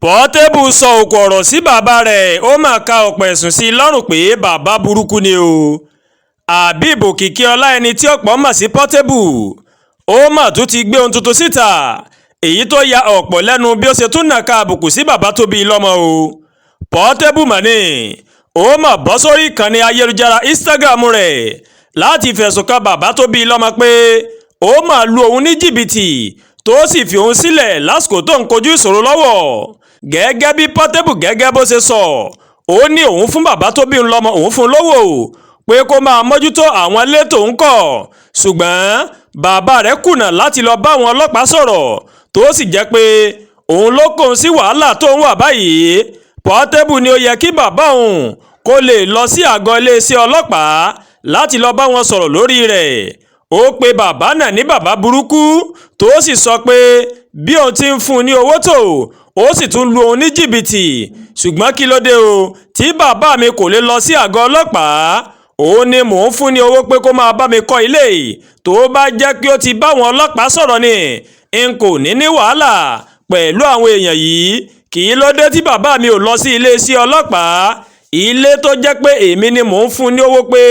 Portable sọ òkú ọ̀rọ̀ sí bàbá rẹ̀, ó mà ka ọ̀pọ̀ ẹ̀sùn sí i lọ́rùn pé bàbá burúkú ni o. Habeeb Okikiola, ẹni tí ọ̀pọ̀ mọ̀ sí Portable, ó mà tún ti gbé ohun tuntun síta, èyí tó ya ọ̀pọ̀ lẹ́nu bí ó ṣe tún nàka àbùkù sí bàbá tó bí i lọ́mọ o. Portable mà ní ó mà bọ́ sórí ìkànnì ayélujára Instagram rẹ̀ láti fẹ̀sùn kan bàbá tó bí i lọ́mọ pé ó mà lu òun ní jìbìtì, tó sì fi òun sílẹ̀ lásìkò tó ń kojú ìṣòro lọ́wọ́. Gẹ́gẹ́ bí Portable gẹ́gẹ́ bó ṣe sọ, ó ní òun fún bàbá tó bí òun lọ́mọ, òun fún lówó pé kó máa mójútó àwọn ilé tóun kọ́, ṣùgbọ́n bàbá rẹ̀ kùnà láti lọ bá àwọn ọlọ́pàá sọ̀rọ̀, tó sì jẹ́ pé òun ló kóun sí wàhálà tó ń wà báyìí. Portable ni ó yẹ kí bàbá òun kó lè lọ sí àgọ́ iléeṣẹ́ ọlọ́pàá láti lọ bá wọn sọ̀rọ̀ lórí rẹ̀. Ó pe bàbá náà ní bàbá burúkú, tó sì sọ pé bí òun ti ń fún un ní owó tó, ó sì tún lu òun ní jìbìtì. Ṣùgbọ́n kí ló dé o tí bàbá mi kò lè lọ sí àgọ́ ọlọ́pàá? Òun ni mò ń fún ní owó pé kó máa bá mi kọ́ ilé. Tó bá jẹ́ pé ó ti bá àwọn ọlọ́pàá sọ̀rọ̀ ni, n kò ní ní wàhálà pẹ̀lú àwọn èèyàn yìí. Kí ló dé tí bàbá mi ò lọ sí iléeṣẹ́ ọlọ́pàá? Ilé tó jẹ́ pé èmi ni mò ń fún ní owó pé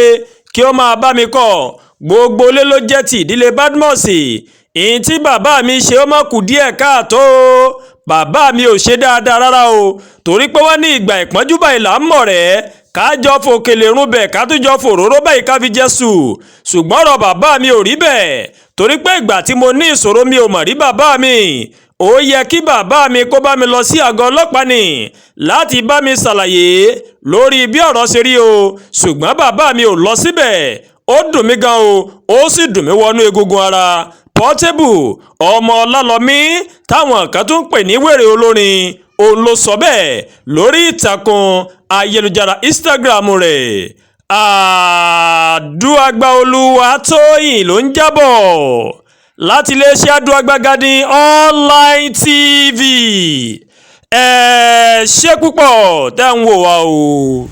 kí ó máa bá mi kọ́, gbogbo ilé ló jẹ́ ti ìdílé Badmus. Ìyìn tí bàbá mi ṣe, ó mọ̀ kù díẹ̀ káàtó. Bàbá mi ò ṣe dáadáa rárá o, torí pé wọ́n ní ìgbà ìpọ́njú báyìí là ń mọ̀ rẹ́. Kájọ fòkèlè rúbẹ̀, ká tún jọ fòróró báyìí ká fi jẹ́ sù. Ṣùgbọ́n ọ̀rọ̀ bàbá mi ò rí bẹ́ẹ̀, torí pé ìgbà tí mo ní ìṣòro, mi ò mọ̀ rí bàbá mi. Ó yẹ kí bàbá mi kó bá mi lọ sí àgọ́ ọlọ́pàá ni láti bá mi ṣàlàyé lórí bí ọ̀rọ̀ ṣe rí o, ṣùgbọ́n bàbá mi ò lọ síbẹ̀. Ó dùn mí gan o, ó sì dùn mí wọnú egungun ara. Portable ọmọ Ọlálọ́mí, táwọn kan tún ń pè ní wèrè olórin, òun ló sọ bẹ́ẹ̀ lórí ìtàkùn ayélujára Instagram rẹ̀. Àdúràgbà Olúwatóyìn ló ń jábọ̀ láti iléeṣẹ́ Àdúràgbà Garden Online TV. Ẹ ṣé púpọ̀ tẹ́ ń wò wá o.